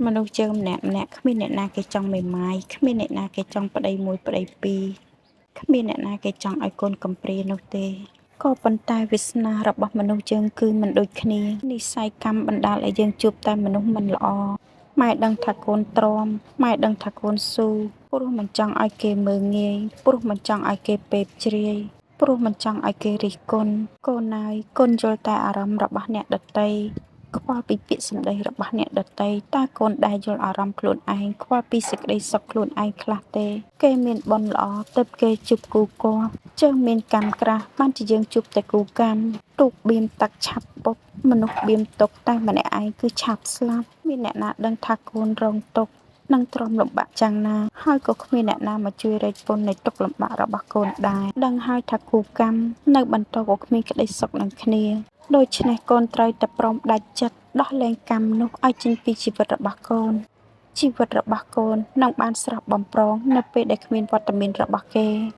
មនុស្សយើងម្នាក់ៗគ្មានអ្នកណាគេចង់មេម៉ាយគ្មានអ្នកណាគេចង់ប្តីមួយប្តីពីរគ្មានអ្នកណាគេចង់ឲ្យកូនកំព្រានោះទេក៏ប៉ុន្តែវាសនារបស់មនុស្សយើងគឺមិនដូចគ្នានិស្ស័យកម្មបណ្ដាលឲ្យយើងជួបតែមនុស្សមិនល្អម៉ែដឹងថាកូនទ្រាំម៉ែដឹងថាកូនស៊ូព្រោះមិនចង់ឲ្យគេមើលងាយព្រោះមិនចង់ឲ្យគេពេបជ្រាយព្រោះមិនចង់ឲ្យគេរិះគន់កូនណាយកូនយល់តែអារម្មណ៍របស់អ្នកដទៃខ្វល់ពីពាក្យសម្ដីរបស់អ្នកដទៃតើកូនដែលយល់អារម្មណ៍ខ្លួនឯងខ្វល់ពីសេចក្តីសុខខ្លួនឯងខ្លះទេគេមានបុណ្យល្អទើបគេជួបគូគាត់ជើងមានកម្មក្រាស់បានជាយើងជួបតែគូកម្មទូកបៀមទឹកឆាប់ពុកមនុស្សបៀមទុកតែម្នាក់ឯងគឺឆាប់ស្លាប់មានអ្នកណាដឹងថាកូនរងទុក្ខនិងទ្រាំលំបាកយ៉ាងណាហើយក៏គ្មានអ្នកណាមកជួយរែកពន្ធនៃទុក្ខលំបាករបស់កូនដែរដឹងហើយថាគូកម្មនៅបន្តក៏គ្មានក្តីសុខនឹងគ្នាដូច្នេះកូនត្រូវតែព្រមដាច់ចិត្តដោះលែងកម្មនោះឲ្យចេញពីជីវិតរបស់កូនជីវិតរបស់កូននឹងបានស្រស់បំព្រងនៅពេលដែលគ្មានវត្តមានរបស់គេ។